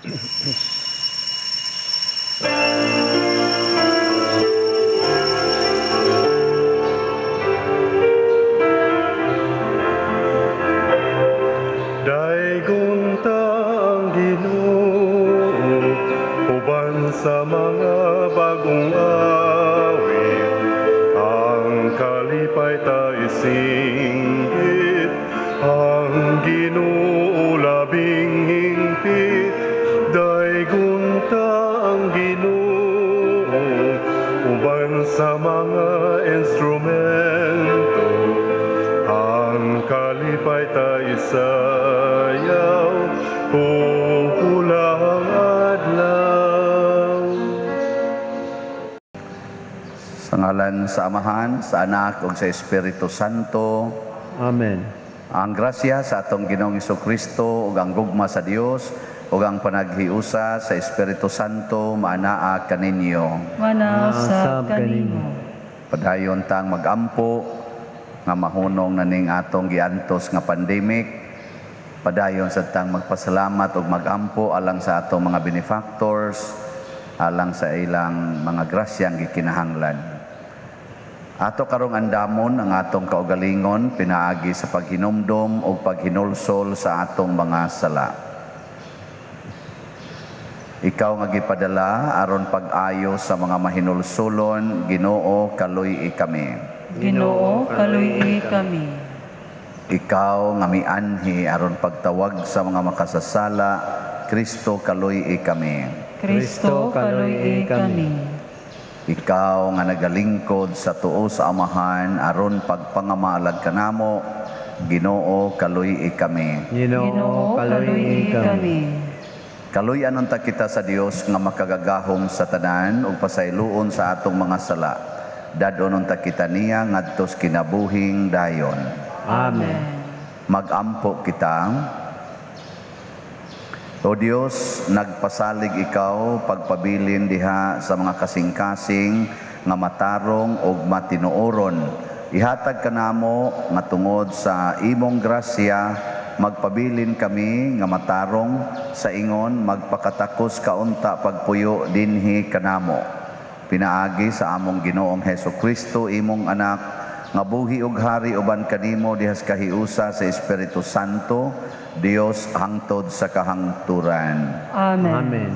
Daygon ta ang Ginoo uban sa mga bagong awit, ang kalipay ta isinggit, ang Ginoo labing hingpit. Daygon ta ang Ginoo uban sa mga instrumento, ang kalipay ta isayaw, pupulang adlaw. Sa ngalan sa Amahan, sa Anak ug sa Espiritu Santo. Amen. Ang grasya sa atong Ginoong Kristo ug ang gugma sa Dios ug ang panaghiusa sa Espiritu Santo maanaa kaninyo. Manasab kanimo. Padayon tang magampo nga mahunong na ning atong giantos nga pandemic. Padayon sa tang magpasalamat ug magampo alang sa atong mga benefactors, alang sa ilang mga grasyang gikinahanglan. Ato karong andamon ang atong kaugalingon pinaagi sa paghinumdom ug paghinulsol sa atong mga sala. Ikaw nga gipadala aron pag-ayo sa mga mahinulsolon, Ginoo, kaluy-i kami. Ginoo, kaluy-i kami. Ikaw nga mianhi aron pagtawag sa mga makasasala, Kristo, kaluy-i kami. Kristo, kaluy-i kami. Ikaw nga nagalingkod sa tuo sa Amahan aron pagpangamalag kanamo, Ginoo, kaluy-i kami. Ginoo, kaluy-i kami. Kaluy-an unta kita sa Dios nga makagagahom sa tanan ug pasayloon sa atong mga sala. Dad-on unta kita niya ngadtos kinabuhing dayon. Amen. Magampo kita. O Dios, nagpasalig ikaw pagpabilin diha sa mga kasing-kasing nga matarong ug matinuoron. Ihatag kanamo nga tungod sa imong grasya magpabilin kami nga matarong sa ingon magpakatakos kaunta pagpuyo dinhi kanamo. Pinaagi sa among Ginoong Heso Kristo, imong anak, nga buhi ug hari uban kanimo dihas kahiusa sa Espiritu Santo, Dios hangtod sa kahangturan. Amen. Amen.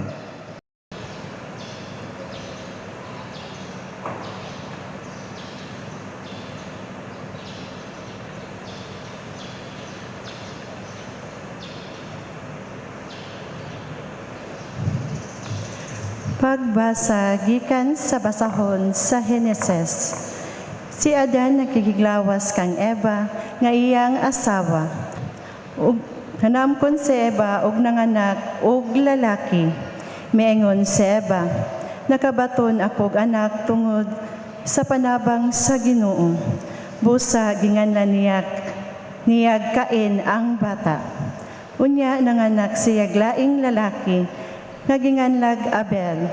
Pagbasa gikan sa basahon sa Heneses. Si Adan nakigiglawas kang Eva nga iyang asawa. Ug nanamkon si Eva og nanganak og lalaki. Miingon si Eva, "Nakabaton akog anak tungod sa panabang sa Ginoo." Busa ginganlan niya niyag Cain ang bata. Unya nanganak siya laing lalaki nga ginganlag Abel.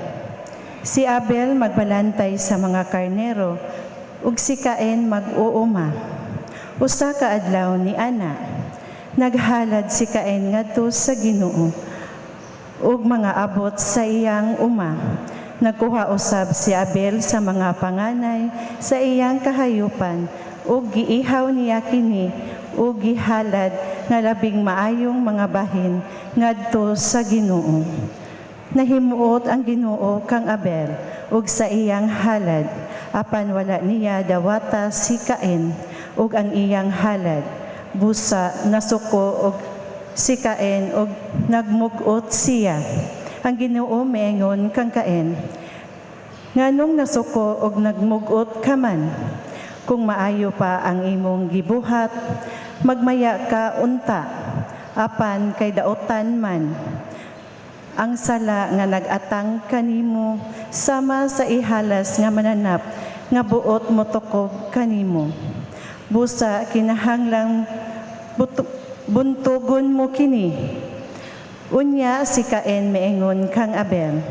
Si Abel magbalantay sa mga karnero ug si Cain mag-uuma. Usa ka adlaw ni ana, naghalad si Cain ngadto sa Ginoo ug mga abot sa iyang uma. Nagkuha usab si Abel sa mga panganay sa iyang kahayupan ug giihaw niya kini ug gihalad nga labing maayong mga bahin ngadto sa Ginoo. Nahimuot ang Ginoo kang Abel ug sa iyang halad, apan wala niya dawata si Cain ug ang iyang halad. Busa nasuko og si Cain ug nagmug-ot siya. Ang Ginoo miingon kang Cain, "Nganong nasuko og nagmug-ot ka man? Kung maayo pa ang imong gibuhat, magmaya ka unta, apan kay daotan man. Ang sala nga nag-atang kanimo sama sa ihalas nga mananap nga buot motukob kanimo. Busa kinahanglang buntugon mo kini." Unya si Cain miingon kang Abel,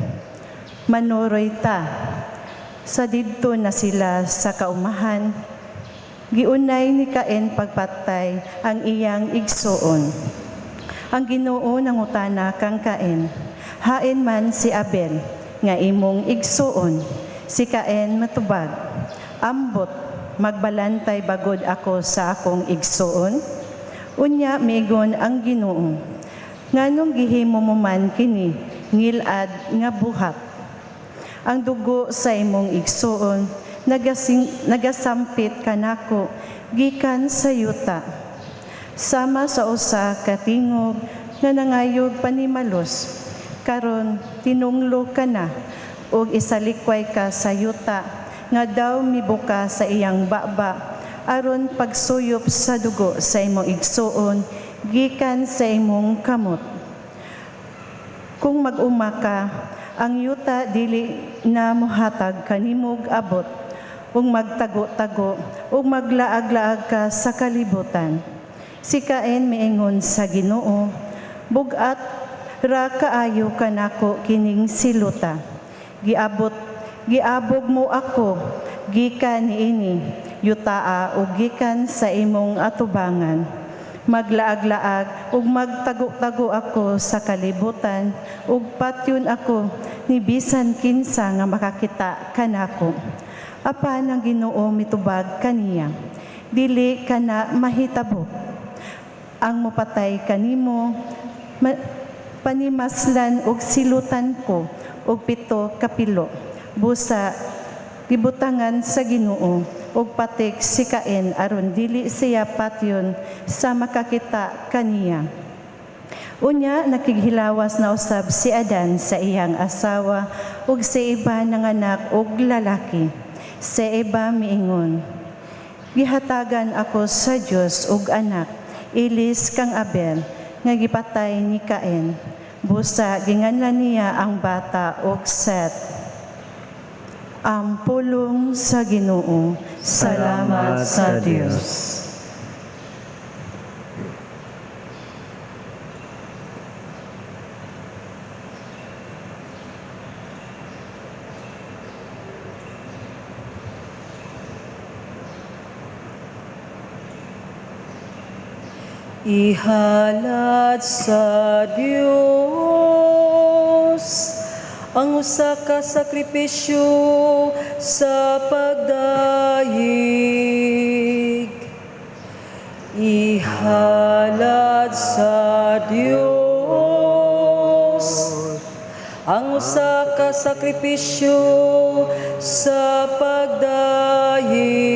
"Manuroy ta." Sa didto na sila sa kaumahan, giunay ni Cain pagpatay ang iyang igsuon. Ang Ginoo nangutana kang Cain, Hain man si Abel nga imong igsuon. Si Cain matubag, "Ambot, magbalantay ba gud ako sa akong igsuon?" Unya miingon ang Ginoo, "Nganong gihimo mo man kini ngilad nga buhat? Ang dugo sa imong igsuon nagasampit kanako gikan sa yuta. Sama sa usa ka tingog nga nangayog panimalos, karon tinunglo ka na ug isalikway ka sa yuta nga daw mibuka sa iyang baba aron pagsuyop sa dugo sa imong igsuon gikan sa imong kamot. Kung mag-uma ka, ang yuta dili na mohatag kanimog abot ug magtago-tago ug maglaag-laag ka sa kalibutan." Si Cain miingon sa Ginoo, "Bug-at ra kaayo kanako kining siluta. Giabog mo ako gikan niini yutaa ug gikan sa imong atubangan. Maglaag-laag ug magtago-tago ako sa kalibutan ug patyon ako ni bisan kinsa nga makakita kanako." Apan ang Ginoo mitubag kaniya, "Dili kana mahitabo. Ang mopatay kanimo panimaslan og silutan ko og 7 ka pilo." Busa gibutangan sa Ginoo og patik si Cain aron dili siya patyon sa makakita kaniya. Unya nakighilawas na usab si Adan sa iyang asawa ug si Eva nanganak og lalaki. Si Eva miingon, "Gihatagan ako sa Dios og anak, ilis kang Abel nga gipatay ni Cain." Busa ginganlan niya ang bata og Set. Ang pulong sa Ginoo. Salamat sa Dios. Ihalad sa Dios ang usa ka sakripisyo sa pagdayeg. Ihalad sa Dios ang usa ka sakripisyo sa pagdayeg.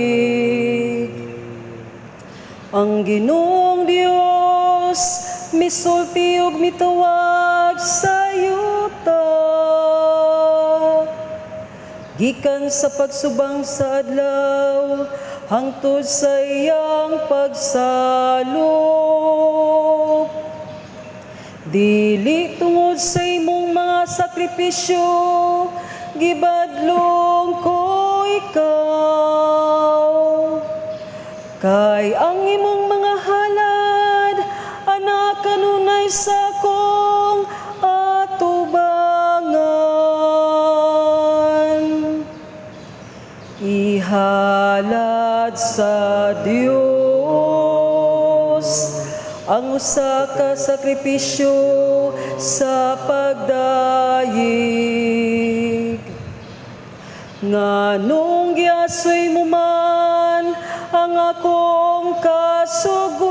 Ang Ginoong Dios misulti ug mitawag sa yuta gikan sa pagsubang sa adlaw hangtod sa iyang pagsalop. Dili tungod sa imong mga sakripisyo gibadlong ko ikaw, kay ang imong mga halad anak kanunay sa akong atubangan. Ihalad sa Dios ang usa ka sakripisyo sa pagdayeg. Nganong giasoy mo man ang akong kasuguan,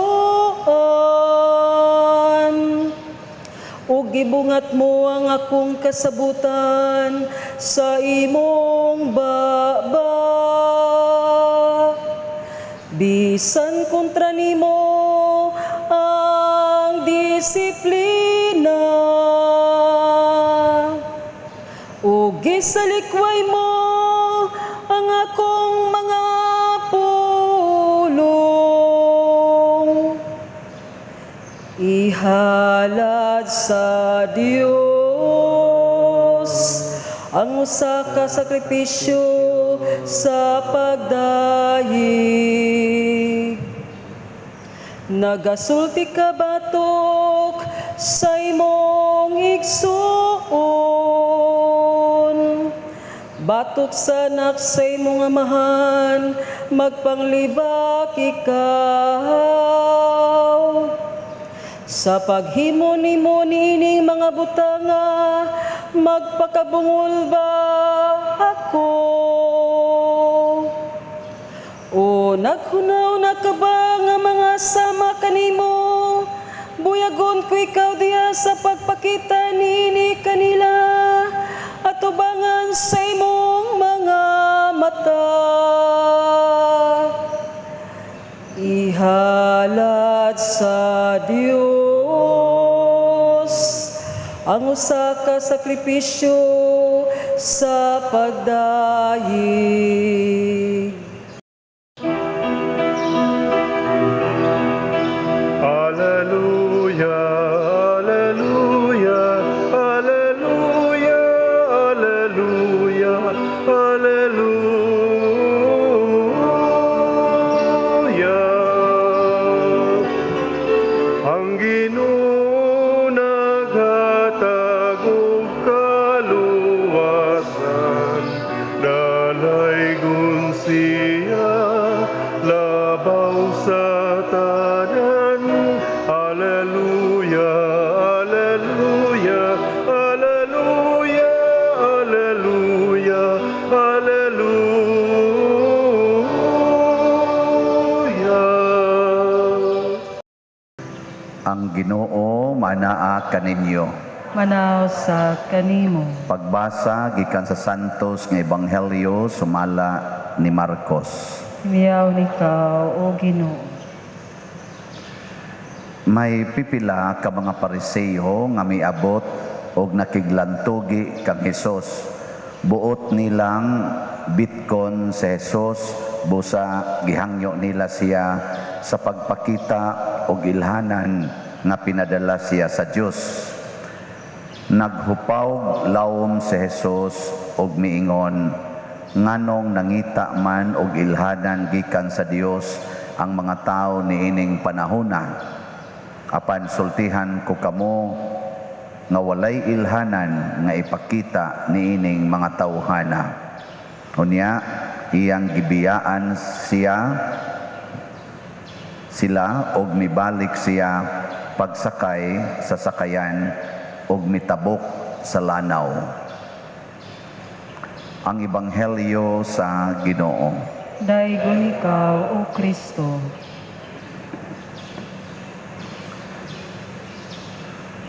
ug gibungat mo ang akong kasabutan sa imong baba. Bisan kontra nimo ang disiplina, ug gisalikway mo ang akong mga pulong. Ihalad sa Dios ang usa ka sakripisyo sa pagdayeg. Nagasulti ka batok sa imong igsuon, batok sa anak sa imong amahan, magpanglibak ikaw. Sa Sa paghimo nimo niining mga butanga, magpakabungol ba ako? O naghuna-huna ka ba nga mga sama kanimo? Buyagon ko ikaw diha sa pagpakita niini kanila, atubangan sa imong mga mata. Ihalad sa Dios ang usa ka sakripisyo sa pagdayeg. Alleluia, alleluia, alleluia, alleluia, alleluia. Ang Ginoo naghatag og kaluwasan, dalaygon siya labaw sa tanan. Alleluia, alleluia, alleluia, alleluia, alleluia. Ang Ginoo manaa kaninyo. Manaw sa kanimo. Pagbasa gikan sa Santos nga Ebanghelyo sumala ni Marcos. Miyaw nikaw, o Ginoo. May pipila ka mga Pariseo nga miabot og nakiglantugi kang Hesus. Buot nilang bitkon si Hesus, busa gihangyo nila siya sa pagpakita og ilhanan nga pinadala siya sa Dios. Naghupaw lawom si Hesus og miingon, nganong nangita man og ilhanan gikan sa Dios ang mga tawo niining panahona. Apan sultihan ko kamo nga walay ilhanan nga ipakita niining mga tawhana. Unya iyang gibiyaan sila og mibalik siya pagsakay sa sakayan og mitabok sa lanaw. Ang Ebanghelyo sa Ginoo. Daygon ikaw, O Kristo.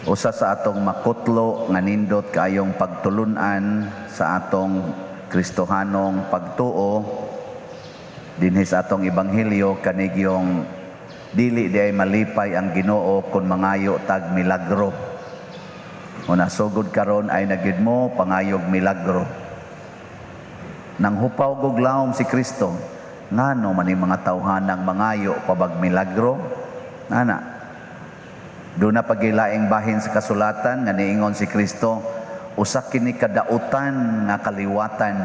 Usa sa atong makutlo nga nindot kaayong pagtulun-an sa atong Kristohanong pagtuo dinhi sa atong ebanghelyo, kanigyong dili di ay malipay ang Ginoo kun mangayo tag milagro. Una sugod karon ay nagid mo pangayog milagro. Nang hupaw gog lawom si Kristo, ngano man ning mga tawhanang mangayo pabag milagro? Ana, doon na pagilaing bahin sa kasulatan nga niingon si Kristo, usa kini kadautan nga kaliwatan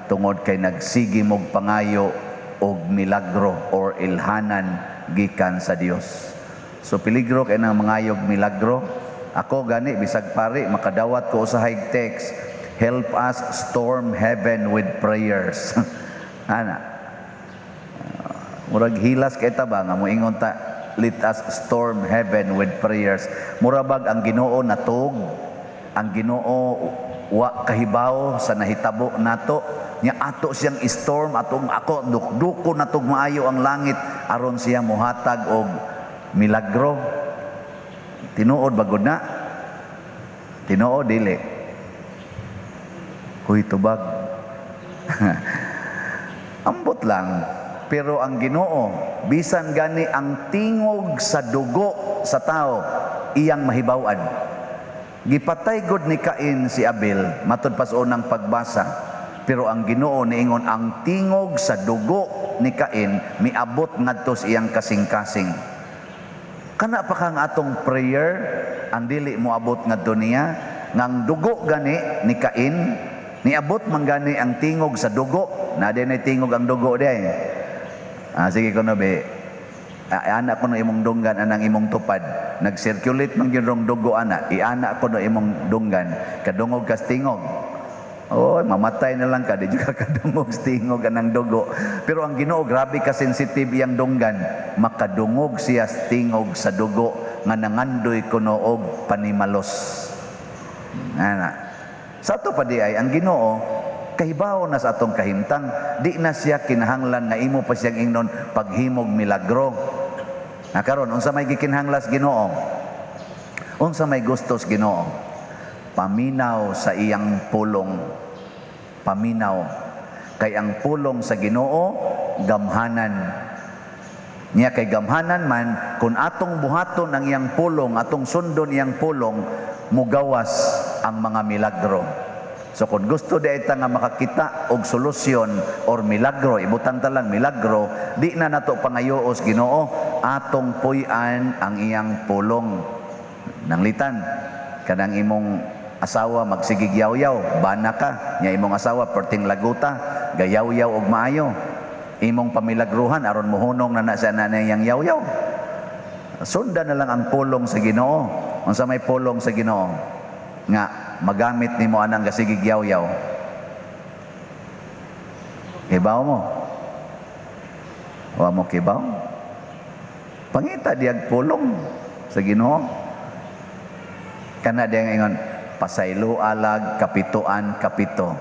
tungod kay nagsigi mog pangayo og milagro or ilhanan gikan sa Dios. So peligro kay nang mangayog milagro. Ako gani bisag pari makadawat ko usahay text, help us storm heaven with prayers. Ana. Murag hilas kay ta ba nga moingon ta, let us storm heaven with prayers. Murabag ang Ginoo natug, ang Ginoo wa kahibaw sa nahitabo nato, nya ato siyang storm, atong ako dukduko natog maayo ang langit aron siya mohatag og milagro. Tinuod bagod na? Tinuod dili. Huy tubag. Ambot lang. Pero ang Ginoo, bisan gani ang tingog sa dugo sa tao, iyang mahibaw-an. Gipatay god ni Cain si Abel, matud pa sa unang pagbasa. Pero ang Ginoo niingon ang tingog sa dugo ni Cain miabot ngadto sa iyang kasing-kasing. Kana pa kang atong prayer ang dili moabot ngadto niya, ngang dugo gani ni Cain niabot man gani ang tingog sa dugo. Na din ay tingog ang dugo di. Sige kuno be. Ana kuno imong dunggan anang imong tupad. Nag-circulate man gyud rong dugo ana. Iana kuno imong dunggan. Kadungog kas tingog. Oh, mamatay na lang ka di jud ka kadungog sa tingog anang dugo. Pero ang Ginoo grabe ka sensitive iyang dunggan. Makadungog siya sa tingog sa dugo nga nangandoy kuno og panimalos. Ana. Sa ato pa di ay ang Ginoo kahibaw na sa atong kahimtang, di na siya kinahanglan nga imo pa siyang ingnon paghimog milagro. Na karon, unsa may gikinahanglas Ginoo? Unsa may gustos Ginoo? Paminaw sa iyang pulong. Paminaw. Kay ang pulong sa Ginoo gamhanan. Niya kay gamhanan man, kung atong buhaton ang iyang pulong, atong sundon iyang pulong, mugawas ang mga milagro. So kung gusto di ta nga makakita og solusyon or milagro, ibutang ta lang milagro, di na nato pangayoos Ginoo, atong puy-an ang iyang pulong. Nanglitan, kanang imong asawa magsigig yaw-yaw, bana ka, nya imong asawa perting laguta, gayaw-yaw og maayo. Imong pamilagruhan aron mohunong na na sa nanay yang yaw-yaw. Sundan na lang ang pulong sa Ginoo. Unsa may pulong sa Ginoo? Nga magamit nimo anang gasigig yaw-yaw. Kibaw mo? Wa mo kibaw? Pangita diag pulong sa Ginoo. Kana diyang ingon, pasaylo alag kapituan kapito.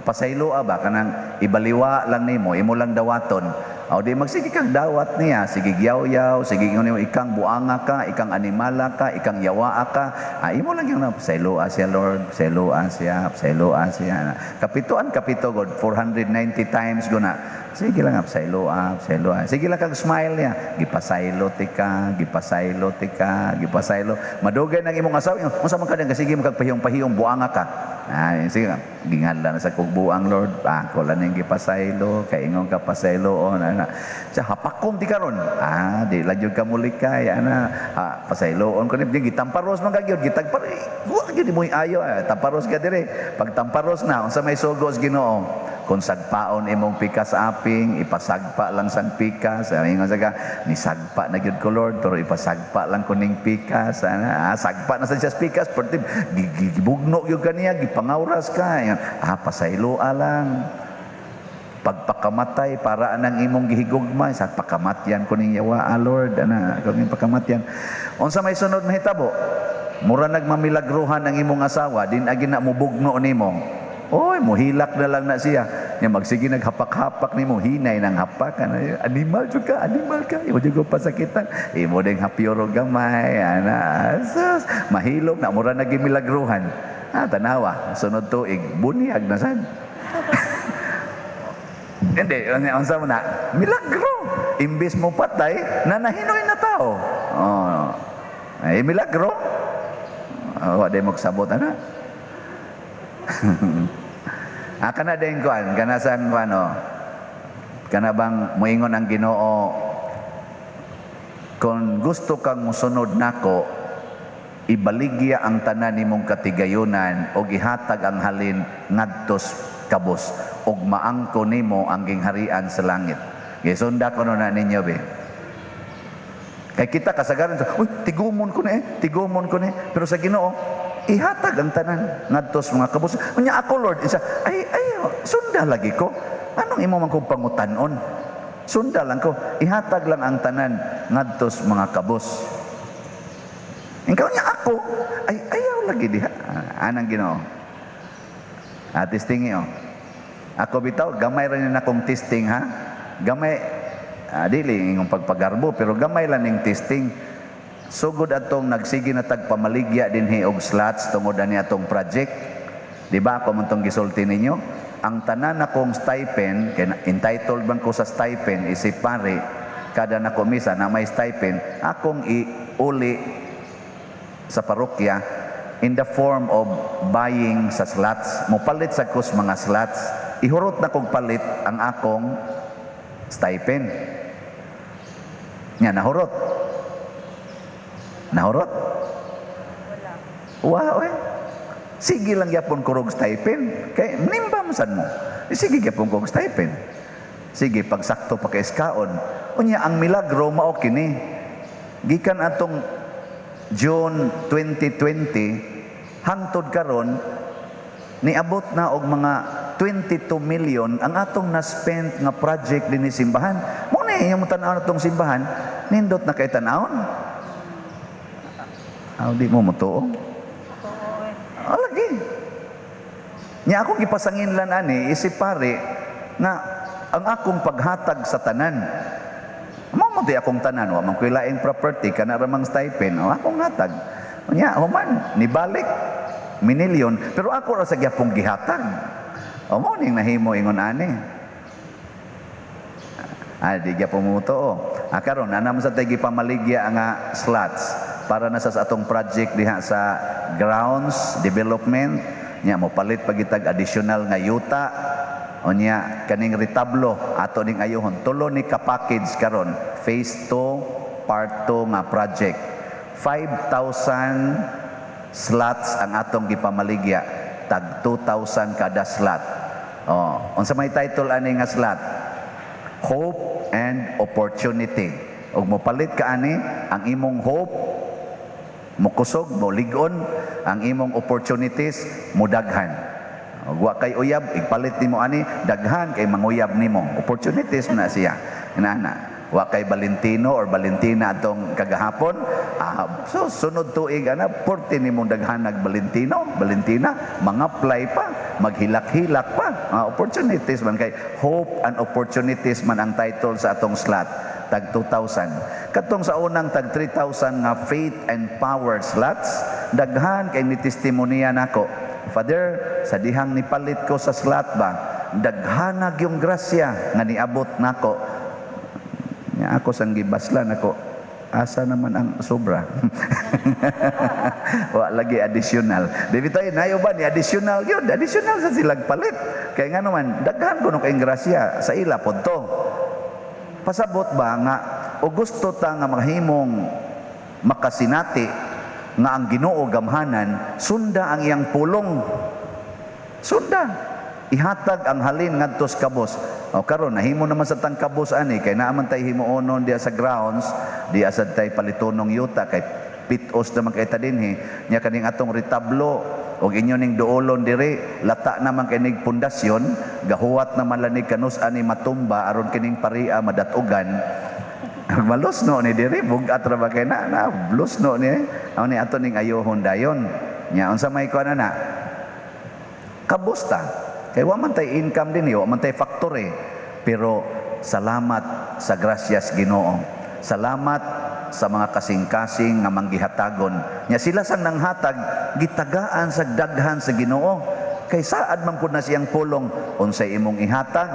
Pasaylo ba kanang ibaliwa lang nimo, imo lang dawaton. O di magsige kang dawat niya, sige yaw-yaw, sige ingon nimo ikang buanga ka, ikang animala ka, ikang yawaa ka. Ah, imo lang yung pasayloa siya Lord, pasayloa siya, pasayloa siya. Kapituan kapito god 490 times guna. Sige lang pasayloa, pasayloa. Sige lang kag smile niya. Gipasaylo tika, gipasaylo tika, gipasaylo. Madugay nang imong asawa, unsa man ka dang sige mo kag pahiyong-pahiyong buanga ka. Ah, sige, gingadla na sa kog buang Lord. Ako lang ning gipasaylo, kay ingon ka pasaylo on ana. Sa hapakon ti karon. Ah, di la jud ka mulikay ana. Ah, pasayloon ko ni gitamparos man ka gyud, gitagpar. Wa gyud mo ayo, tamparos ka dire. Pag tamparos na unsa may sugos Ginoo? Kung sagpaon imong pikas aping, ipasagpa lang sang pikas. Ingon sa ka, nisagpa na gyud ko Lord, pero ipasagpa lang ko ning pikas. Ana, ah, sagpa na sa siyas pikas, perti gibugno gyud kaniya, gipangawras ka. Ah, pasayloa lang. Pagpakamatay para anang imong gihigugma, sa pakamatyan ko ning yawa, ah, Lord, ana, ko ning pakamatyan. Unsa may sunod mahitabo? Mura nagmamilagruhan ang imong asawa, din agi na mubugno nimo. Oy, muhilak na lang na siya. Nya magsige naghapak-hapak nimo, hinay nang hapak. Animal jud ka, animal ka. Imo jud ko pasakitan. Imo ding hapyoro gamay, ana. Sus, mahilom na mura naging milagruhan. Ah, tanawa, sunod tuig, bunyag na sad. Hindi, unsa mo na? Milagro. Imbis mo patay, nanahinoy na tao. Oh. Ay, milagro. Oh, wa day mo kasabot ana. Ah, kana din kuan, kana sang ano, kana bang moingon ang Ginoo, kung gusto kang musunod nako, ibaligya ang tanan nimong katigayunan og ihatag ang halin ngadtos kabos og maangko nimo ang gingharian sa langit. Gisunda ko na ninyo be. Kay kita kasagaran, uy, tigumon ko na eh, tigumon ko na eh. Pero sa Ginoo, ihatag ang tanan ngadtos mga kabos. Unya ako Lord, isa, ay ay sunda lagi ko. Anong imo man kong pangutan-on? Sunda lang ko, ihatag lang ang tanan ngadtos mga kabos. Ikaw niya ako, ay ayaw lagi diha. Anang Ginoo. Ah, testing oh. Ako bitaw, gamay ra ni akong testing ha. Gamay, dili ingong pagpagarbo, pero gamay lang ning testing. Sugod atong nagsige na tagpamaligya dinhi og slots tungod ani atong project. Di ba ako man tong gisulti ninyo? Ang tanan akong stipend, kay entitled man ko sa stipend isip pare, kada nako misa na may stipend, akong iuli sa parokya in the form of buying sa slots. Mopalit sa kos mga slots. Ihurot na kong palit ang akong stipend. Nya nahurot. Nahurot? Wa oy. Sige lang gyapon kurog stipend. Kay nimba man sad mo. Sige gyapon kog stipend. Sige pagsakto pa kay iskaon. Unya ang milagro mao kini. Gikan atong June 2020 hangtod karon niabot na og mga 22 million ang atong na-spend nga project dinhi simbahan. Mo na iyong tan-aw atong simbahan, nindot na kay tan-awon. Aw, di mo motuo? Oh, lagi. Nya akong gipasanginlan ani isip pare nga ang akong paghatag sa tanan. Mao mo di akong tanan, wa man ko'y laing property, kana ra mang stipend, o akong hatag. Nya human nibalik minilyon, pero ako ra sa gyapong gihatag. O mo ning nahimo ingon ani. Ah, di gyapon mo tuo. Ah, karon ana man sa tay gipamaligya nga slots para na sa atong project diha sa grounds development nya mo palit pagitag additional nga yuta. Unya kaning retablo ato ning ayuhon, tulo ni ka package karon, phase 2 part 2 nga project. 5,000 slots ang atong gipamaligya, tag 2,000 kada slot. Oh, unsa may title ani nga slot? Hope and Opportunity. Ug mopalit ka ani, ang imong hope mokusog, molig-on, ang imong opportunities mudaghan. Ug wa kay uyab, igpalit nimo ani, daghan kay manguyab nimo. Opportunities na siya. Inana. Wa kay Valentino or Valentina atong kagahapon, so sunod tuig ana porte nimong daghanag Valentino, Valentina, mga-apply pa, maghilak-hilak pa. Opportunities man kay Hope and Opportunities man ang title sa atong slot, tag 2,000. Katong sa unang tag 3,000 nga Faith and Power slots, daghan kay ni testimonya nako. Father, sa dihang nipalit ko sa slot ba, daghanag yung grasya nga niabot nako. Nya ako sang gibaslan ako, asa naman ang sobra? Wa lagi additional. Di bitaw nayo ba ni additional yun? Additional sa silag palit. Kay nga naman, daghan kuno kay grasya sa ila pod to. Pasabot ba nga o gusto ta nga mahimong makasinati nga ang Ginoo gamhanan, sunda ang iyang pulong. Sunda. Ihatag ang halin ngadto sa kabos. O karon nahimo naman sa tang kabos ani kay naa man tay himuonon diya sa grounds, diya sad tay palitonong yuta kay pitos naman kay ta dinhi. Nya kaning atong retablo og inyo ning duolon diri, lata naman kay nig pundasyon, gahuwat naman lanig kanus ani matumba aron kining paria madatugan. Malusno ni diri, bugat ra ba kay na, na lusno ni. Amo ni ato ning ayohon dayon. Nya unsa may kuan na? Kabusta. Kay wa man tay income dinhi, wa man tay factory. Pero salamat sa grasyas Ginoo. Salamat sa mga kasing-kasing nga manggihatagon. Nya sila sang nanghatag, gitagaan sa daghan sa Ginoo. Kay saad man pud na siyang pulong, unsay imong ihatag,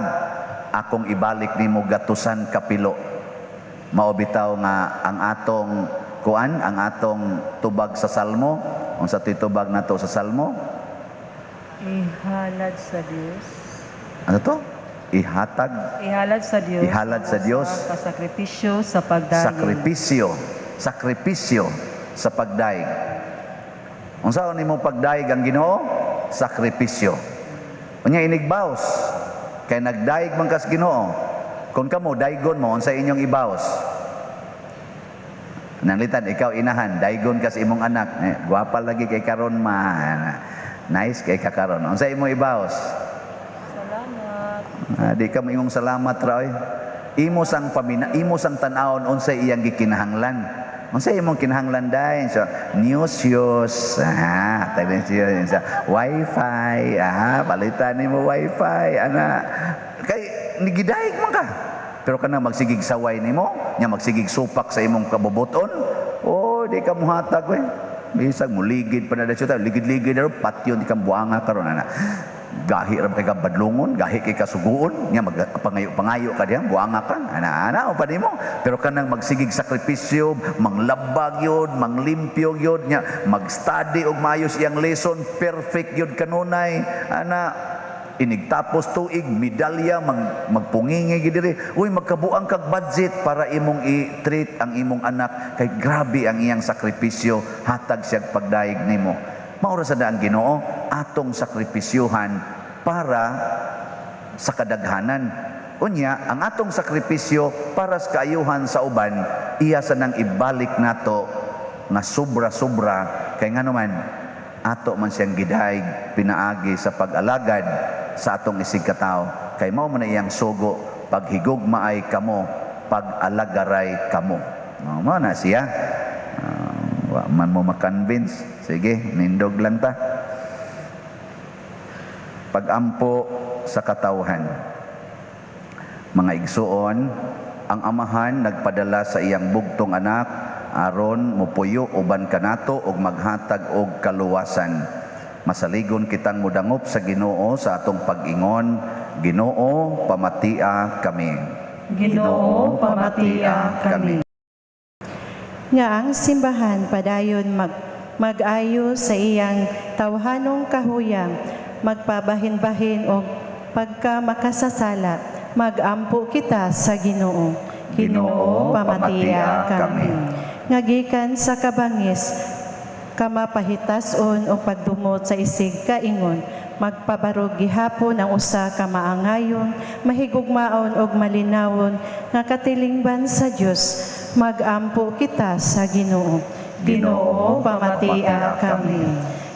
akong ibalik nimo gatusan kapilo. Mao bitaw nga ang atong kuan, ang atong tubag sa Salmo, unsa to'y tubag nato sa Salmo? Ihalad sa Dios. Ano to? Ihatag. Ihalad sa Dios. Ihalad sa Dios. Sakripisyo sa pagdaig. Sakripisyo. Sakripisyo sa pagdaig. Unsaon nimo pagdaig ang Ginoo? Sakripisyo. Unya inigbaos. Kay nagdaig man kas Ginoo. Kung kamo daigon mo, unsa inyong ibaos? Nanglitan ikaw inahan, daigon kas imong anak. Eh, gwapa lagi kay karon ma. Nice kay kakaron. Unsa imong ibaos? Salamat. Di ka moingong salamat ra oy. Imo sang pamina, imo sang tan-awon unsay iyang gikinahanglan. Unsay imong kinahanglan dai? So, news yos. Ah, tagden siya sa wifi. Ah, palitan nimo wifi ana. Kay nigidaig man ka. Pero kana magsigig saway nimo, nya magsigig supak sa imong kabubuton. Oh, di ka muhatag oy. Bisag muligid pa na dayon, ligid-ligid na patyon di ka buanga karon ana. Gahi ra kay ka badlongon, gahi kay ka suguon, nya magpangayo-pangayo ka diha, buanga ka, ana-ana o pa nimo. Pero kanang magsigig sakripisyo, manglabag yun, manglimpyo yun, nya mag-study og maayos iyang lesson, perfect yun kanunay, ana inigtapos tuig, medalya, magpungingi gid diri. Uy, magkabuang kag budget para imong i-treat ang imong anak kay grabe ang iyang sakripisyo, hatag siyag pagdaig nimo. Mao ra sa daan Ginoo atong sakripisyuhan para sa kadaghanan. Unya, ang atong sakripisyo para sa kaayuhan sa uban, iya sa nang ibalik nato nga sobra-sobra kay nganuman ato man siyang gidaig pinaagi sa pag-alagad sa atong isig katao. Kay mao man na iyang sugo, paghigugma ay kamo, pag-alagaray kamo. Mao na siya. Wa man mo makonvince. Sige, nindog lang ta. Pagampo sa katawhan. Mga igsuon, ang Amahan nagpadala sa iyang bugtong anak aron mopuyo uban kanato ug maghatag og kaluwasan. Masaligon kitang mudangop sa Ginoo sa atong pag-ingon, Ginoo, pamatia kami. Ginoo, pamatia kami. Nga ang simbahan padayon mag-ayo sa iyang tawhanong kahuyang, magpabahin-bahin og pagka makasasala, magampo kita sa Ginoo. Ginoo, pamatia kami. Nga gikan sa kabangis, kamapahitas-on o pagdumot sa isig kaingon, magpabarog gihapon ang usa ka maangayon, mahigugmaon og malinawon nga katilingban sa Dios, magampo kita sa Ginoo. Ginoo, pamatia kami.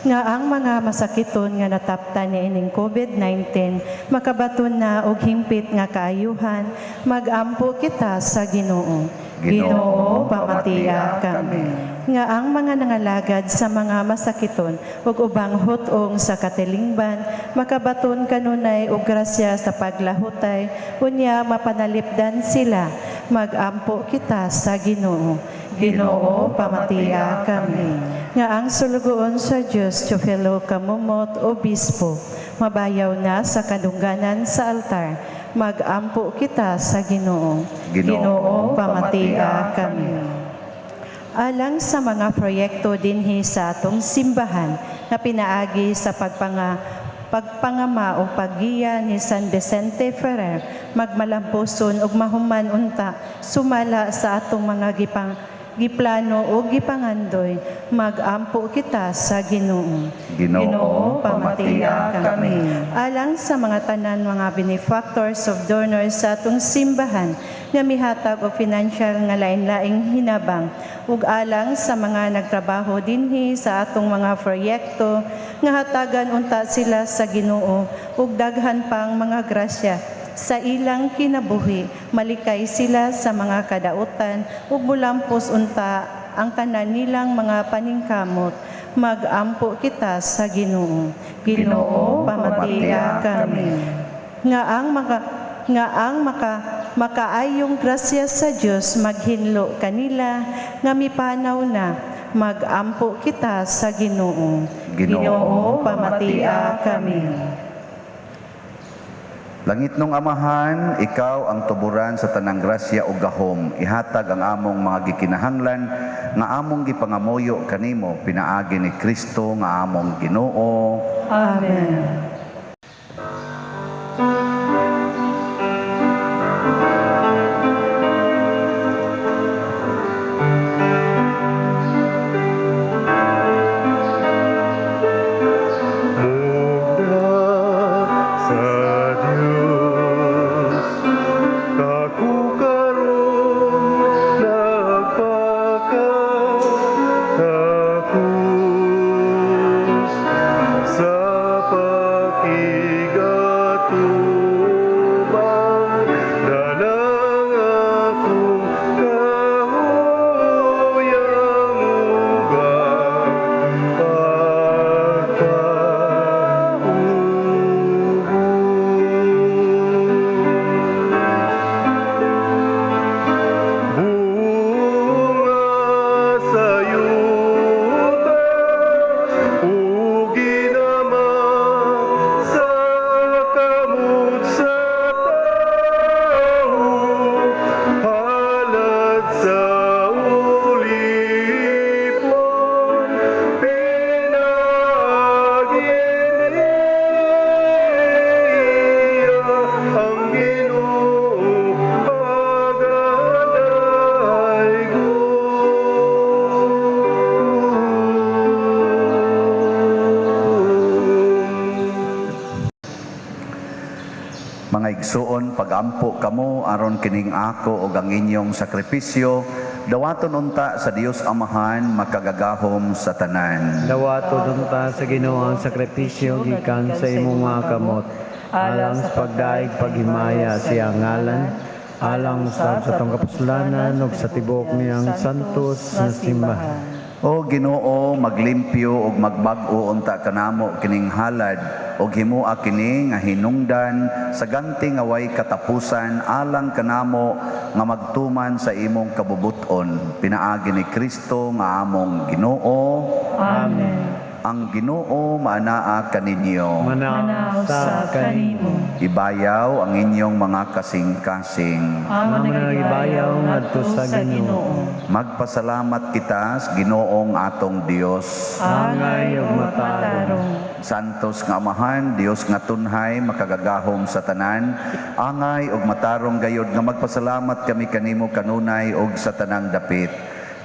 Nga ang mga masakiton nga nataptan niining COVID-19 makabaton na og hingpit nga kaayuhan, magampo kita sa Ginoo. Ginoo, pamatia kami. Nga ang mga nangalagad sa mga masakiton ug ubang hut-ong sa katilingban makabaton kanunay og grasya sa paglahutay, unya mapanalipdan sila, magampo kita sa Ginoo. Ginoo, pamatia kami. Nga ang sulugoon sa Dios, Teofilo Camomot, Obispo, mabayaw na sa kadungganan sa altar, magampo kita sa Ginoo. Ginoo, pamatia kami. Alang sa mga proyekto dinhi sa atong simbahan na pinaagi sa pagpangama o paggiya ni San Vicente Ferrer, magmalampuson ug mahuman unta sumala sa atong mga giplano o gipangandoy, magampo kita sa Ginoo. Ginoo, pamatia kami. Alang sa mga tanan mga benefactors of donors sa atong simbahan nga mihatag og financial nga lain-laing hinabang, ug alang sa mga nagtrabaho dinhi sa atong mga proyekto nga hatagan unta sila sa Ginoo ug daghan pang mga grasya sa ilang kinabuhi, malikay sila sa mga kadautan ug mulampos unta ang tanan nilang mga paningkamot, magampo kita sa Ginoo. Ginoo, pamatia kami. Nga ang makaayong grasya sa Dios maghinlo kanila nga mipanaw na, magampo kita sa Ginoo. Ginoo, pamatia kami. Langit nung Amahan, ikaw ang tuburan sa tanang grasya o gahom. Ihatag ang among mga gikinahanglan nga among gipangamuyo kanimo pinaagi ni Kristo nga among Ginoo. Amen. Mga igsuon, pagampo kamo aron kining ako og ang inyong sakripisyo dawaton unta sa Dios Amahan makagagahom sa tanan. Dawaton unta sa Ginoo ang sakripisyo gikan sa imong mga kamot, alang sa pagdaig paghimaya sa iyang ngalan, alang sa atong kapuslanan ug sa tibuok niyang santos na simbahan. O Ginoo, maglimpyo ug magbag-o unta kanamo kining halad ug himoa kini nga hinungdan sa ganti nga way katapusan alang kanamo nga magtuman sa imong kabubut-on, pinaagi ni Kristo nga among Ginoo. Amen. Ang Ginoo maanaa kaninyo. Manao sa kanimo. Ibayaw ang inyong mga kasing-kasing. Amo Amo nagabayaw ngadto sa Ginoo. Magpasalamat kita sa Ginoong atong Dios. Angay ug matarong. Santos nga Amahan, Dios nga tunhay, makagagahom sa tanan, angay ug matarong gayod nga magpasalamat kami kanimo kanunay ug sa tanang dapit.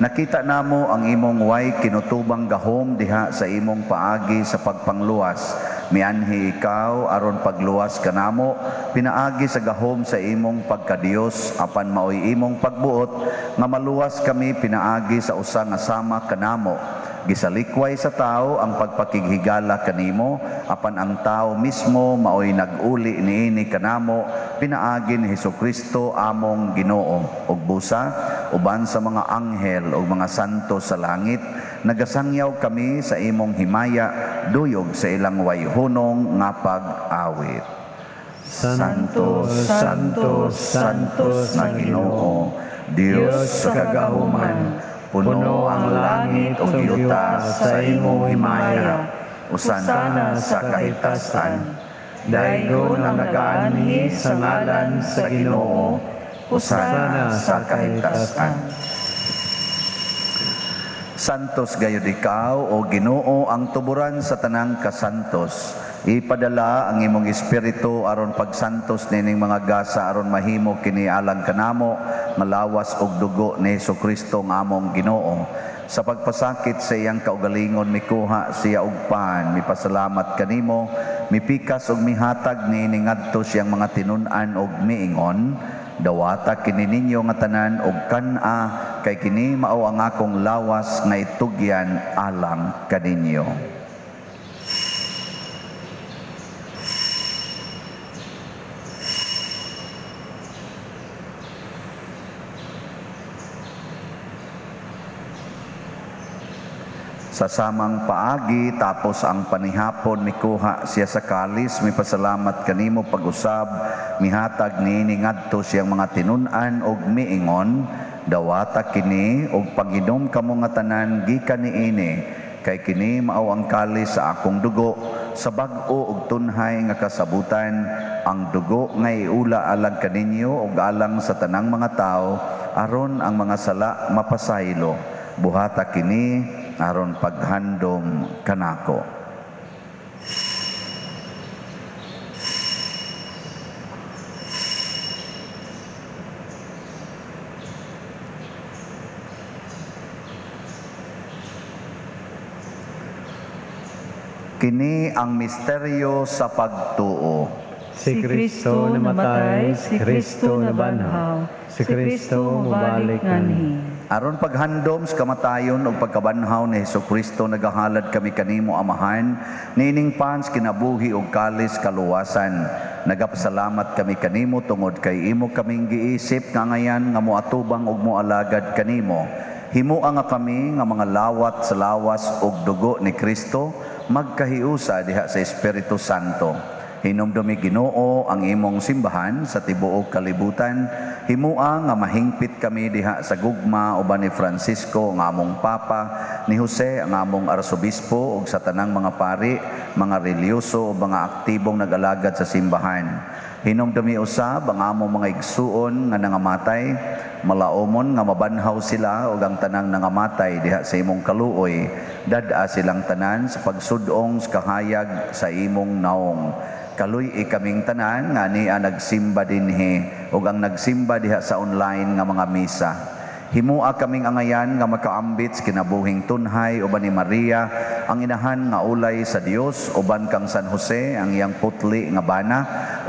Nakita namo ang imong way kinutubang gahom diha sa imong paagi sa pagpangluwas. Mianhi ikaw aron pagluwas kanamo, pinaagi sa gahom sa imong pagkadiyos, apan maoy imong pagbuot nga maluwas kami pinaagi sa usa nga sama kanamo.Gisalikway sa tao ang pagpakighigala kanimo, apan ang tao mismo maoy nag-uli niini kanamo, pinaagi ni Hesukristo among Ginoo. Ug busa uban sa mga anghel ug mga santo sa langit, nagasangyaw kami sa imong himaya, duyog sa ilang wayhunong nga pag-awit. Santo, Santo, Santo nga Ginoo, Dios sa kagahuman, puno ang langit ug yuta sa imong himaya, usana sa kahitasan. Daygon ang nagaanhi sa ngalan sa Ginoo, usana sa kahitasan. Santos gayud ikaw, o Ginoo, ang tuburan sa tanang kasantos. Ipadala ang imong espiritu aron pagsantos nining mga gasa aron mahimo kini alang kanamo malawas og dugo ni Hesukristo nga among Ginoo. Sa pagpasakit sa iyang kaugalingon mikuha siya og pan, mipasalamat kanimo, mipikas og mihatag niini ngadto siyang mga tinun-an og miingon, dawata kini ninyo nga tanan og kan-a, kay kini mao ang akong lawas nga itugyan alang kaninyo. Sa samang paagi, tapos ang panihapon, mikuha siya sa kalis, mipasalamat kanimo pag-usab, mihatag niini ngadto siyang mga tinun-an og miingon, dawata kini og pag-inom kamo nga tanan gikan niini, kay kini mao ang kalis sa akong dugo, sa bag-o og tunhay nga kasabutan, ang dugo nga iula alang kaninyo og alang sa tanang mga tawo, aron ang mga sala mapasaylo. Buhata kini aron paghandom kanako. Kini ang misteryo sa pagtuo. Si Kristo namatay, si Kristo nabanhaw, si Kristo mobalik nganhi. Aron paghandom sa kamatayon ug pagkabanhaw ni Hesukristo, nagahalad kami kanimo Amahan, niining pans kinabuhi ug kalis kaluwasan. Nagapasalamat kami kanimo tungod kay imo kaming giisip nga ngayan nga moatubang ug moalagad kanimo. Himoa nga kami nga mga lawat sa lawas ug dugo ni Kristo, magkahiusa diha sa Espiritu Santo. Hinumdumi Ginoo ang imong simbahan sa tibuok kalibutan. Himua nga mahingpit kami diha sa gugma uban ni Francisco nga among Papa, ni Jose ang among Arsobispo ug sa tanang mga pari, mga relihiyoso ug mga aktibong nag-alagad sa simbahan. Hinumdumi usab ang among mga igsuon nga nangamatay, malaomon nga mabanhaw sila ug ang tanang nangamatay diha sa imong kaluoy. Dad-a silang tanan sa pagsudong sa kahayag sa imong naong. Kaluy-i kaming tanan nga niya nagsimba dinhi ug ang nagsimba diha sa online nga mga misa. Himua kaming angayan nga makaambit sa kinabuhing tunhay uban ni Maria ang inahan nga ulay sa Dios, uban kang San Jose ang iyang putli nga bana,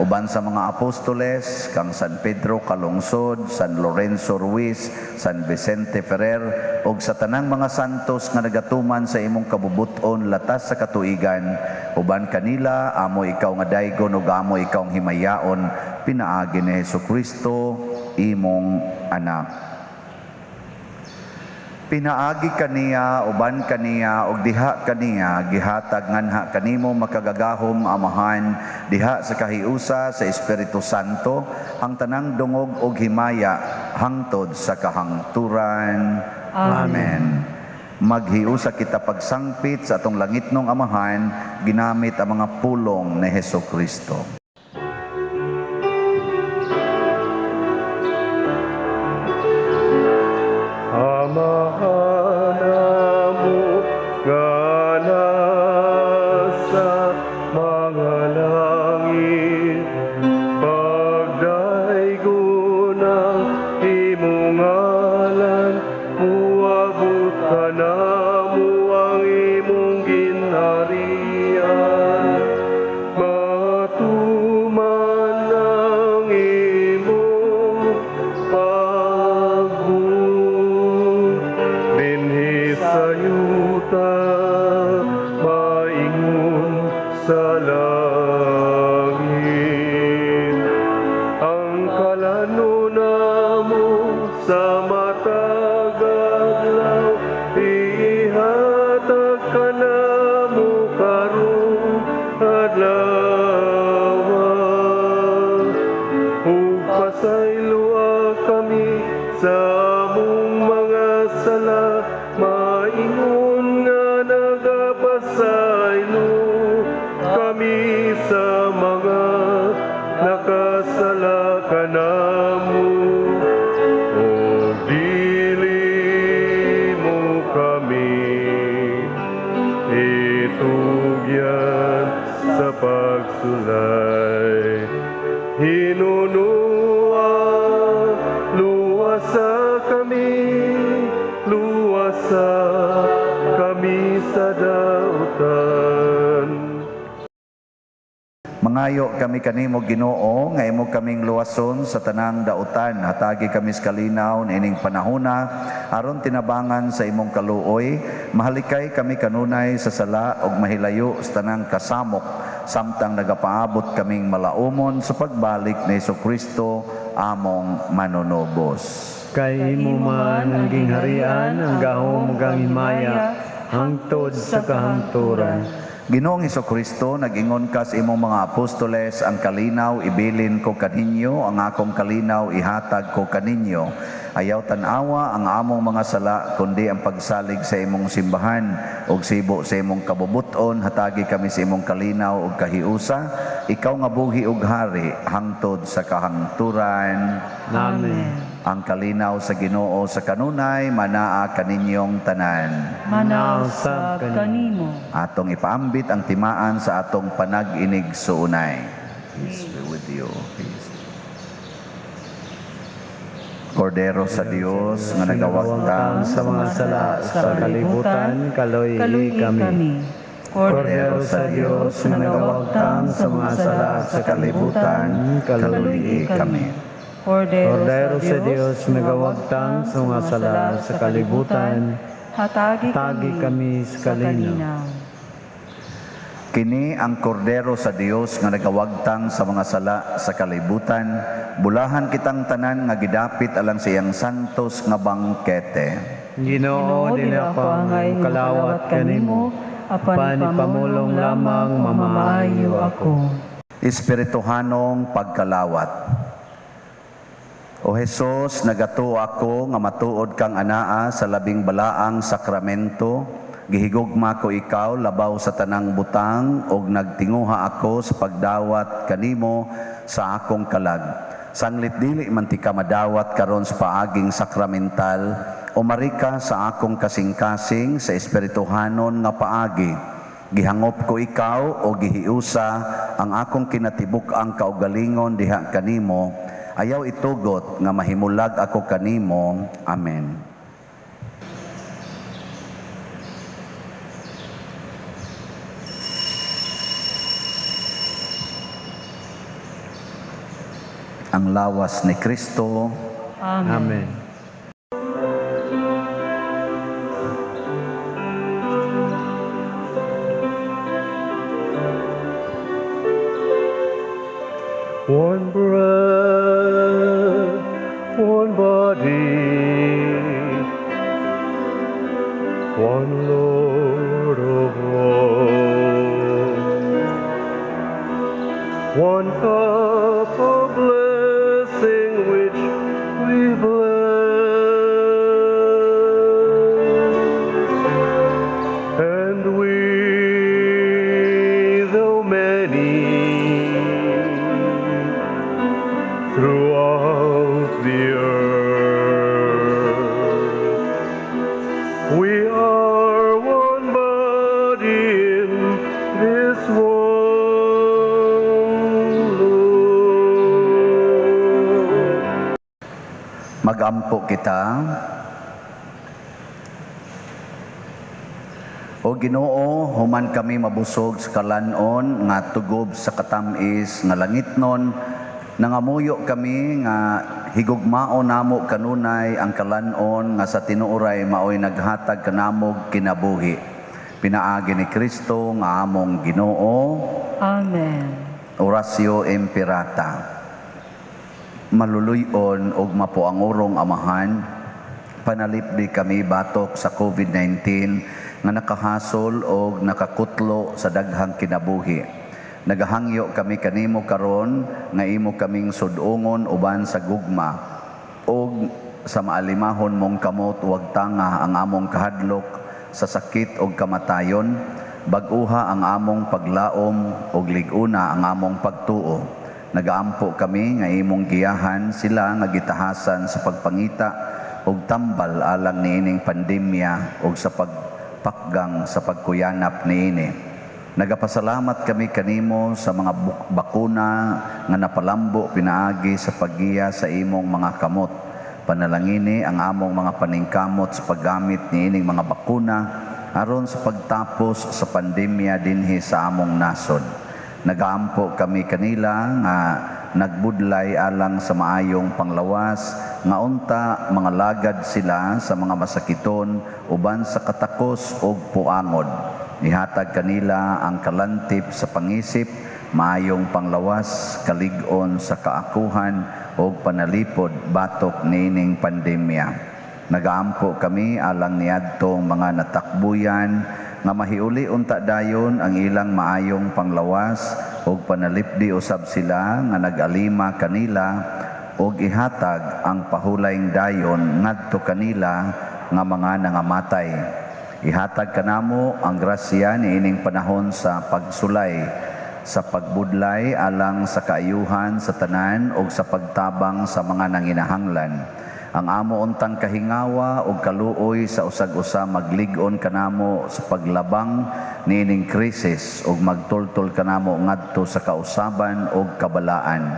uban sa mga apostoles kang San Pedro Calungsod, San Lorenzo Ruiz, San Vicente Ferrer ug sa tanang mga santos nga nagatuman sa imong kabubut-on latas sa katuigan. Uban kanila amo ikaw nga daygon ug amo ikaw ang himayaon, pinaagi ni Hesukristo imong anak. Pinaagi kaniya, uban kaniya, ug diha kaniya, gihatag nganha kanimo makagagahom Amahan, diha sa kahiusa sa Espiritu Santo, ang tanang dungog ug himaya hangtod sa kahangturan. Amen. Maghiusa kita pagsangpit sa atong langitnong Amahan, ginamit ang mga pulong ni Heso Kristo. Amahan namo nga nasa mga langit, pagdaygon ang imong ngalan, muabot kanamo ang imong ginharian. Matuman ang imong pagbuot dinhi sa yuta, maingon sa langit. Ang kalano namo sa matag adlaw, ihatag kanamo karong adlaw. Ug pasayloa kami sa among mga sala, maingon nga nagapasaylo kami sa mga nakasala kanamo. Ug dili mo kami itugyan sa pagsulay. Hinunua, luwasa kami, luwasa kami sa dautan. Mangayo kami kanimo Ginoo nga imo kaming luwason sa tanang dautan, hatagi kami sa kalinaw niining panahona aron tinabangan sa imong kaluoy, mahalikay kami kanunay sa sala ug mahilayo sa tanang kasamok samtang nagapaabot kaming malaumon sa pagbalik ni Hesukristo among manunubos. Kay imo man ang gingharian, ang gahom ug ang himaya, hangtod sa kahangturan. Ginoong Hesukristo, nag-ingon ka sa imong mga apostoles, ang kalinaw ibilin ko kaninyo, ang akong kalinaw ihatag ko kaninyo. Ayaw tan-awa ang among mga sala, kundi ang pagsalig sa imong simbahan ug sibo sa imong kabubuton, hatagi kami sa imong kalinaw ug kahiusa. Ikaw nga buhi ug hari hangtod sa kahangturan. Amen. Ang kalinaw sa Ginoo sa kanunay manaa kaninyong tanan. Manaw sa kanimo. Atong ipaambit ang timaan sa atong panag-inig suunay. Peace be with you. Peace. Kordero sa Dios nga nagawagtang sa mga sala sa kalibutan, kaloy kami. Kordero sa Dios nga nagawagtang sa mga sala sa kalibutan, kaloy kami. Kordero sa Dios nagawagtang sa mga sala sa kalibutan, hatagi tagi kami sa kalinaw. Kini ang kordero sa Dios nga nagawagtang sa mga sala sa kalibutan, bulahan kitang tanan nga gidapit alang sa iyang santos nga bangkete. Ginoo, dili ako angay kalawat kanimo, apan ipamulong lamang mamaayo ako. Espirituhanong pagkalawat. O Hesus, nagatuo ako nga matuod kang anaa sa labing balaang sakramento. Gihigugma ko ikaw labaw sa tanang butang ug nagtinguha ako sa pagdawat kanimo sa akong kalag. Sanglit dili man ti ka madawat karon sa paaging sakramental, umari ka sa akong kasing-kasing sa espirituhanon nga paagi. Gihangop ko ikaw o gihiusa ang akong kinatibuk-ang kaugalingon diha kanimo. Ayaw itugot nga mahimulag ako kanimo. Amen. Ang lawas ni Kristo. Amen. Amen. One bread, one body, One cup of blessing which we bless. And we, though many, throughout the earth, we are one body in this one Lord. Magampo kita. O Ginoo, human kami mabusog sa kalanon nga tugob sa katamis nga langitnon, nangamuyo kami nga higugmao namo kanunay ang kalanon nga sa tinuoray maoy naghatag kanamog kinabuhi. Pinaagi ni Kristo nga among Ginoo. Amen. Oratio Imperata. Maluluyon og mapuangurong Amahan, panalipdi kami batok sa COVID-19 nga nakahasol og nakakutlo sa daghang kinabuhi. Nagahangyo kami kanimo karon nga imo kaming sud-ungon uban sa gugma og sa maalimahon mong kamot wag tanga ang among kahadlok sa sakit og kamatayon, bag-uha ang among paglaom og lig-una ang among pagtuo. Nagaampo kami nga imong giyahan sila nga gitahasan sa pagpangita og tambal alang niining pandemya og sa pagpakgang sa pagkuyanap niini. Nagapasalamat kami kanimo sa mga bakuna nga napalambo pinaagi sa paggiya sa imong mga kamot. Panalangini ang among mga paningkamot sa paggamit niining mga bakuna aron sa pagtapos sa pandemya dinhi sa among nasod. Nagaampo kami kanila nga nagbudlay alang sa maayong panglawas, nga unta mga lagad sila sa mga masakiton uban sa katakos og puangod. Ihatag kanila ang kalantip sa pangisip, maayong panglawas, kalig-on sa kaakuhan og panalipod batok niining pandemya. Nagaampo kami alang niadtong mga natakbuyan nga mahiuli unta dayon ang ilang maayong panglawas og panalipdi usab sila nga nag-alima kanila og ihatag ang pahulayng dayon ngadto kanila nga mga nangamatay. Ihatag kanamo ang grasya niining panahon sa pagsulay, sa pagbudlay alang sa kaayuhan sa tanan og sa pagtabang sa mga nanginahanglan. Ang amo untang kahingawa og kaluoy sa usag-usa maglig-on kanamo sa paglabang niining krisis og magtultol kanamo ngadto sa kausaban og kabalaan.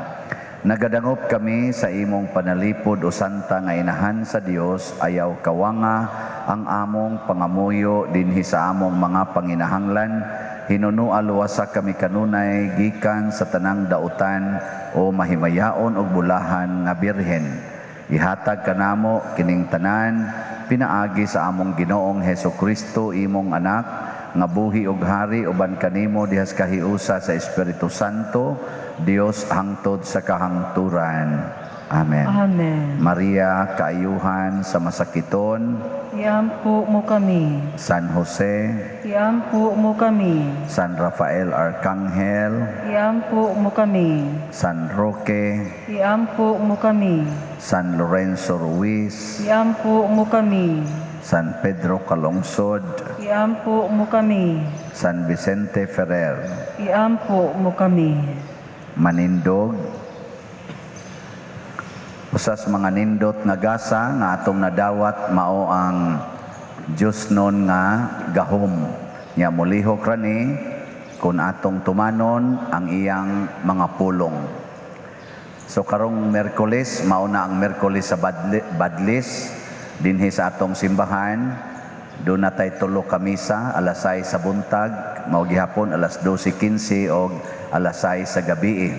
Nagadangop kami sa imong panalipod o santa nga inahan sa Dios, ayaw kawanga ang among pangamuyo dinhi sa among mga panginahanglan. Hinunua luwasa kami kanunay gikan sa tanang dautan o mahimayaon og bulahan nga birhen. Ihatag kanamo kining tanan pinaagi sa among Ginoong Hesus Kristo, imong anak nga buhi og hari uban kanimo dihas kahiusa sa Espiritu Santo, Dios hangtod sa kahangturan. Amen. Amen. Maria, kaayuhan sa masakiton, Iampo mo kami. San Jose, Iampo mo kami. San Rafael Arcangel, Iampo mo kami. San Roque, Iampo mo kami. San Lorenzo Ruiz, Iampo mo kami. San Pedro Calungsod, Iampo mo kami. San Vicente Ferrer, Iampo mo kami. Manindog. Usa sa mga nindot nga gasa nga atong nadawat mao ang Dios nun nga gahom. Nya molihok ra ni kun atong tumanon ang iyang mga pulong. So karong Miyerkules, mao na ang Miyerkules sa Badlis dinhi sa atong simbahan. Doon na tay tulo ka misa, alas 6 sa buntag, mao gihapon alas 12:15 og alas 6 sa gabi.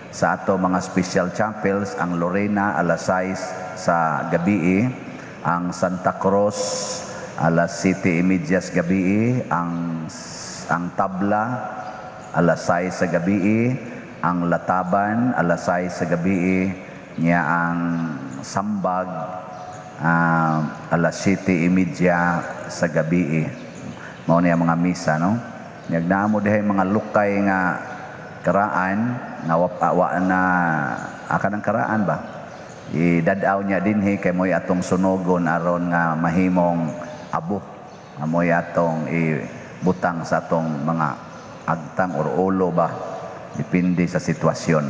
Sa ato mga special chapels, ang Lorena alas 6 sa gabi, ang Santa Cruz alas 7:30 sa gabi, ang Tabla alas 6 sa gabi, ang Lataban alas 6 sa gabi, niya ang Sambag alas 7:30 sa gabi. Mao niya mga misa, no? Nagnaamo dihay mga lukay nga Karaan nga wa na akan ang karaan ba. Idadaw niya dinhi kay mo'y atong sunogon aron nga mahimong abo. Nga mo'y atong ibutang sa atong mga agtang or ulo ba. Depende sa sitwasyon.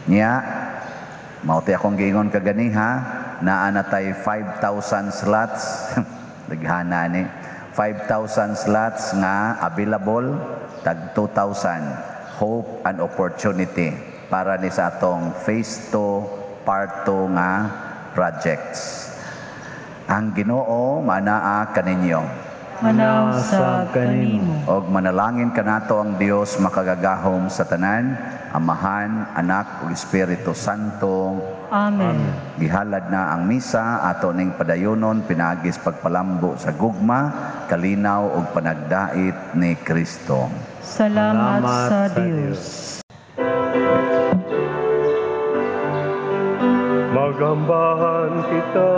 Niya, mao ti akong giingon kaganiha, naa na tay 5,000 slots. Daghana ni. 5,000 slots nga available, tag 2,000. Hope and opportunity para ni sa atong phase 2, part 2 nga projects. Ang Ginoo manaa kaninyo. Manaw sa kanimo. Og manalangin kanato ang Dios makagagahom sa tanan, Amahan, Anak ug Espiritu Santo. Amen. Gihalad na ang misa ato ning padayonon pinaagis pagpalambo sa gugma, kalinaw ug panagdait ni Kristo. Salamat sa Dios. Magambahan kita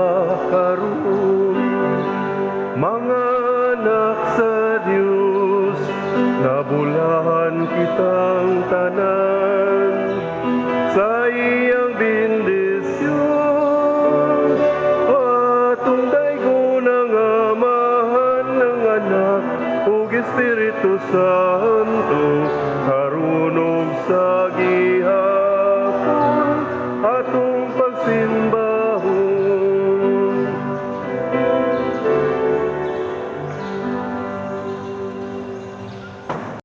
karon, mga anak sa Dios, nabulahan kitang tanan sa iyang bendisyon. Atong daygon ang Amahan, ng Anak ug Espiritu Santo.